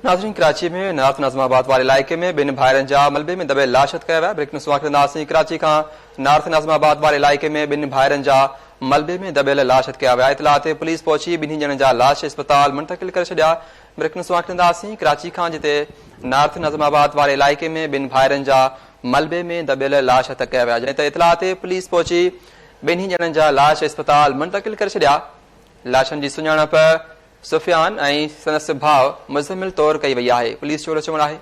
ناظرين ڪراچي ۾ نارٿ ناظم آباد واري علائقي ۾ ٻن ڀائرن جا ملبي ۾ دٻيل لاش هٿ ڪيا ويا. بريڪ نيوز اوهان کي ڏينداسين ڪراچي کان نارٿ ناظم آباد واري علائقي ۾ ٻن ڀائرن جا ملبي ۾ دٻيل لاش هٿ ڪيا ويا. اطلاع تي پوليس پهچي ٻنهي ڄڻن جا لاش اسپتال منتقل ڪري ڇڏيا. بريڪ نيوز اوهان کي ڏينداسين ڪراچي کان جتي نارٿ ناظم آباد واري علائقي ۾ ٻن ڀائرن جا ملبي ۾ دٻيل لاش هٿ ڪيا ويا جڏهن ته اطلاع تي پوليس پهچي ٻنهي ڄڻن جا لاش اسپتال منتقل ڪري ڇڏيا. لاشن جي سڃاڻپ سفيان ۽ سندس ڀاء مزمل طور ڪئي وئي آهي، پوليس جو چوڻ آهي.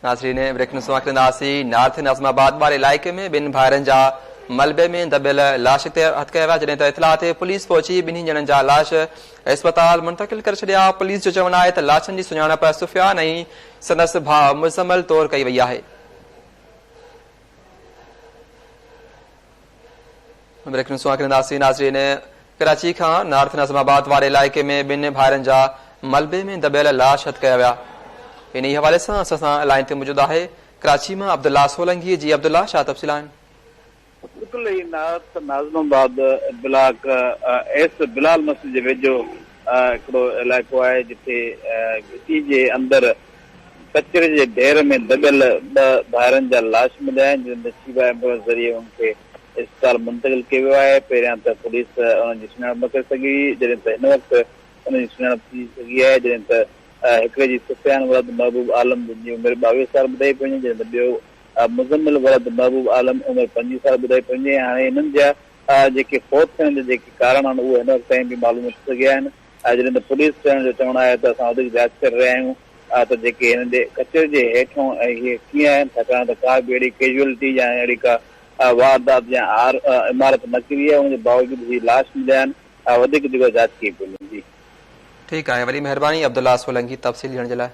ناظرين بريڪ نيوز اوهان کي ڏينداسين نارٿ ناظم آباد واري علائقي ۾ ٻن ڀائرن جا ملبي ۾ دٻيل لاش هٿ ڪيا ويا جڏهن ته اطلاع تي پوليس پهچي ٻنهي ڄڻن جا لاش اسپتال منتقل ڪري ڇڏيا پوليس جو چوڻ آهي ته لاشن جي سڃاڻپ سفيان ۽ سندس ڀاء مزمل طور ڪئي وئي آهي. بريڪ نيوز اوهان کي ڏينداسين ناظرين ڪراچي کان نارٿ ناظم آباد واري علائقي ۾ ٻن ڀائرن جا ملبي ۾ دٻيل لاش هٿ ڪيا ويا انهي حوالي سان اسان سان لائين تي موجود آهي ڪراچي مان عبدالله سولنگي جي عبدالله ڇا تفصيل آهن. بلڪل هي north Nazimabad block S Bilal مسجد جي ويجهو هڪڙو علائقو آهي جتي گهٽي جي اندر ڪچري جي ڍير ۾ دٻيل ٻه ڀائرن جا لاش مليا آهن جن تي شيبا ايمبولينس ذريعي انهن کي اسپتال منتقل ڪيو ويو آهي پهريان ته پوليس انهن جي سڃاڻپ نه ڪري سگهي هئي جڏهن ته هن وقت انهن جي سڃاڻپ ٿي سگهي آهي جڏهن ته هڪڙي جي سفيان ولد محبوب عالم جن جي عمر 22 سال ٻڌائي پئي وڃي جڏهن ته ٻيو مزمل ولد محبوب عالم عمر 25 سال ٻڌائي پئي وڃي هاڻي انهن جا جيڪي فوت ٿيڻ جا جيڪي ڪارڻ آهن اهي هن وقت تائين به معلوم نه ٿي سگهيا آهن جڏهن ته پوليس چوڻ جو چوڻ آهي ته اسان وڌيڪ جاچ ڪري رهيا آهيون ته جيڪي هنن جي ڪچري جي هيٺون اهي ڪيئن آهن ڇاڪاڻ ته ڪا به اهڙي ڪيجوئلٽي يا اهڙي ڪا واردات يا عمارت نه ڪري آهي ان جي باوجود هي لاش مليا آهن وڌيڪ جيڪو جاچ ڪئي پئي وڃي. ٺيڪ آهي وڏي مهرباني عبدالله سولنگي تفصيل ڏيڻ جي لاء.